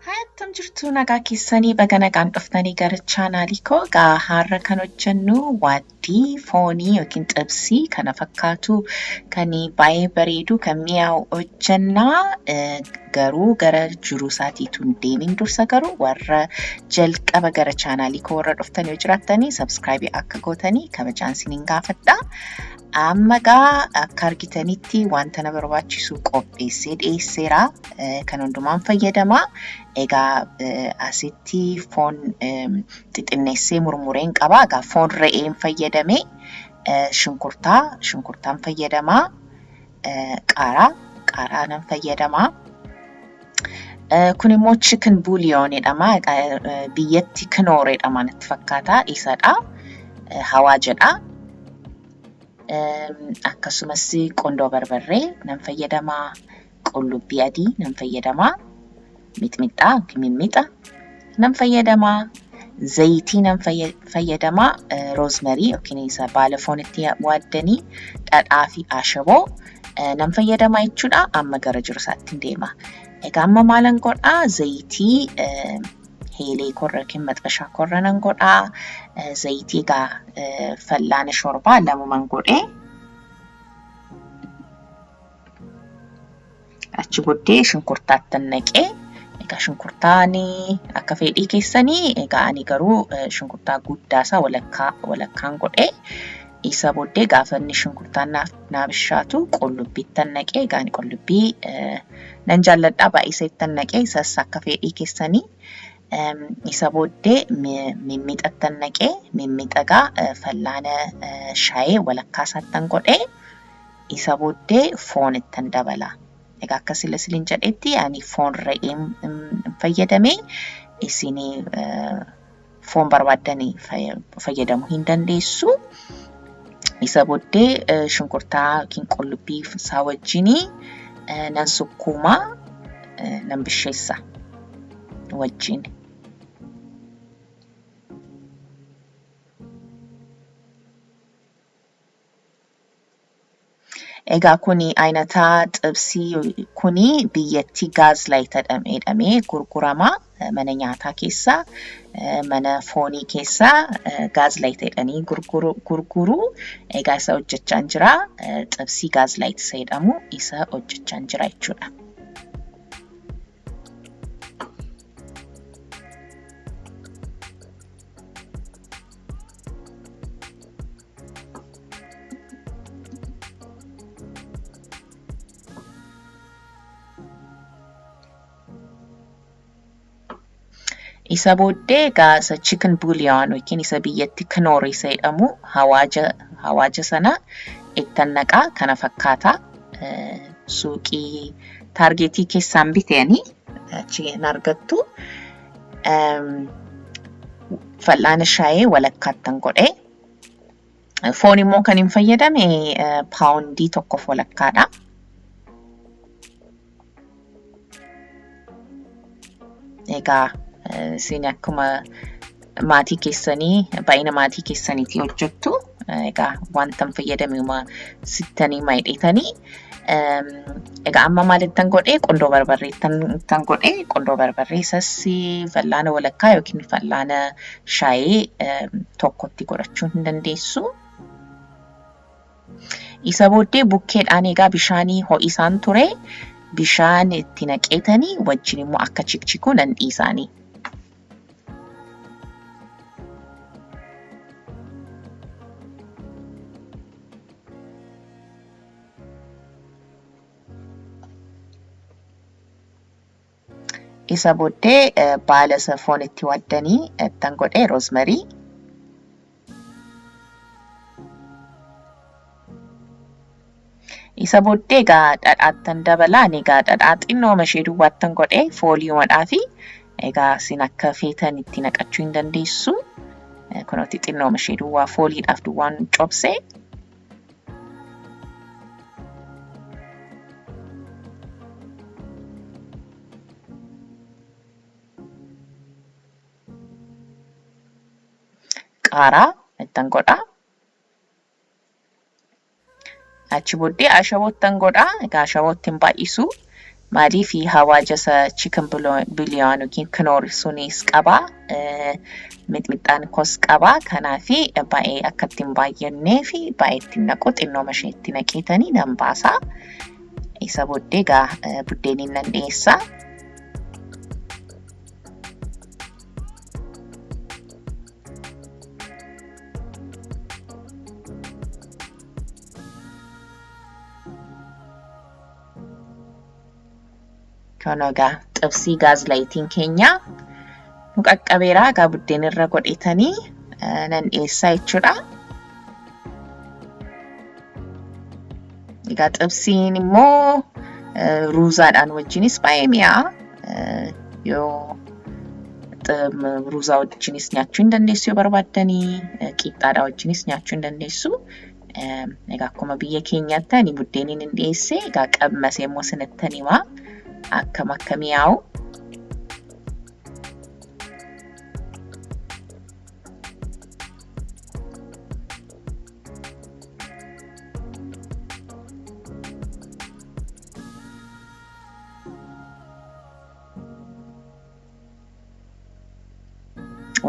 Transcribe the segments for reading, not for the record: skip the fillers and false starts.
Haa, akkam jirtu? Nagaa keessanii? Baga nagaan dhuftanii gara chaanaalii koo. Egaa har'a kan hojjennu waaddii foonii yookiin xibsii kana fakkaatu kan baay'ee bareedu, kan mi'aawu hojjennaa. Garuu gara jiruu isaatiitu hin deemin dursa garuu warra jalqaba gara chaanaalii koo warra dhuftan yoo jiraattanii sabskraayibii akka gootanii kabajaan isiniin gaafadha. Amma gaa akka argitanitti wanta na barbaachisu qopheessee dhiyeesseera. Kan hundumaan fayyadama. Egaa asitti foon xixinneessee murmureen qaba. Egaa foon re'een fayyadame, shunkurtaa, shunkurtaan fayyadama. Qaaraa, qaaraa nan fayyadama. Kun immoo chicken bouillon jedhama. Biyyatti kinoor jedhama natti fakkaata. Isadha. Hawaa jedha. Akkasumas qondoo barbarree nan fayyadama. Qullubbii adii nan fayyadama. Mixmixaa yookiin mimmixa nan fayyadama. Zayitii nan fayyadama. Roozmarii yookiin isa baala foon itti waaddanii, dhadhaa fi ashaboo nan fayyadama jechuudha. Amma gara jiru isaatti hin deema. Egaa amma maalan godhaa? Zayitii heelee korra yookiin maxxashaa korra nan godhaa. Zayitii egaa fal'aana shorbaa lamuman godhee. Achi booddee shunkurtaattan naqee, egaa shunkurtaan akka fedhii keessanii, egaa ani garuu shunkurtaa guddaa isaa walakkaa walakkaan godhee, isa booddee gaafa inni shunkurtaan naaf naa bishaatu qullubbiittan naqee. Egaa ani qullubbii nan jaalladhaa, baay'isee ittan naqee, isas akka fedhii keessanii. Isa booddee mimmixattan naqee, mimmixa egaa fal'aana shaayee walakkaa isaattan godhee, isa booddee foon ittan dabala. Egaa akka sila isin jedhetti ani foon re'een fayyadame, isin foon barbaaddanii fayyadamuu hin dandeessu. Isa booddee shunkurtaa yookiin qullubbii isaa wajjin nan sukkuuma, nan bisheessa wajjin. Egaa kuni ayinataa xibsii kuni biyyatti gaazlaayit jedhamee gurgurama. Mana nyaataa keessa, mana foonii keessa gaazlaayit jedhanii gurguru. Egaa isa hojjechaan jira. Xibsii gaazlaayit isa jedhamu isa hojjechaan jira jechuudha. Isa booddee egaa isa chicken bouillon yookiin isa biyyatti knoor isa jedhamu hawaaja, hawaaja sana ittan naqaa. Kana fakkaata. Suuqii taargeetii keessaan biteeni achi hin argattu. Fal'aana shaayee walakkaattan godhe. Foon immoo kan hin fayyadame paawundii tokkoof walakkaadha. Egaa isin akkuma maatii keessanii, baay'ina maatii keessaniitii hojjettu. Egaa wanta hin fayyadame sittanii maayidheetanii. Egaa amma maalittan godhee? Qundoo barbarree ittan godhee. Qundoo barbarree isas fal'aana walakkaa yookiin fal'aana shaayee tokkotti godhachuu hin dandeessu. Isa booddee bukkeedhaan egaa bishaanii ho'isaan ture. Bishaan itti naqeetanii wajjin immoo akka chikchikuu nan dhiisaanii. Isa booddee baala isa foon itti waddanii ittan godhee, roozmarii. Isa booddee egaa dhadhaattan dabalaa. Ani egaa dhadhaa xinnooma ishee duwwaattan godhee fooliimadhaa fi egaa isin akka feetan itti naqachuu hin dandeessu. Kunooti xinnooma ishee duwwaa fooliidhaaf duwwaan cobsee. Qaaraa ittan godha. Achi booddee ashaboottan godha. Egaa ashabootti hin baay'isu. Maaliif hawaaja isa chicken bouillon yookiin kinoor sunis qaba. Mixmixaan koos qaba. Kanaaf baay'ee akka itti hin baay'annee fi baay'ee itti hin naqu xinnooma ishee itti naqeetanii nan baasa. Isa booddee egaa buddeeniin nan dhiyeessa. Kun egaa xibsii gaazilaayitiin keenya nu qaqqabeera. Egaa buddeen irra godhetanii nan dhiyeessaa jechuudha. Egaa xibsiin immoo ruuzaadhaan wajjinis baay'ee mi'aa'a. Yoo ruuzaa wajjinis nyaachuu hin dandeessu yoo barbaaddanii, qixxaadhaa wajjinis nyaachuu hin dandeessu. Egaa akkuma biyya keenyaatti ani buddeeniin hin dhiyeesse, egaa qammasee immoo sinittan himaa akkam akka mi'aawu.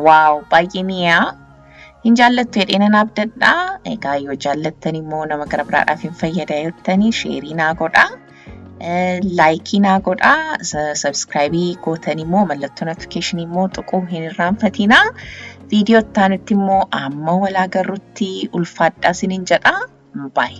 Waaw, baay'ee mi'aa. Hin jaallattu jedhee nan abdadha. Egaa yoo jaallattan immoo nama gara biraadhaaf hin fayyada jettanii sheerii naa godhaa. Laayikii naa godhaa. Sabskraayibii gootan immoo mallattoo notifikeeshinii immoo tuquu hin irraanfatinaa. Viidiyoo itti aanutti immoo amma wal agarrutti ulfaadhaa isiniin jedha. Baay.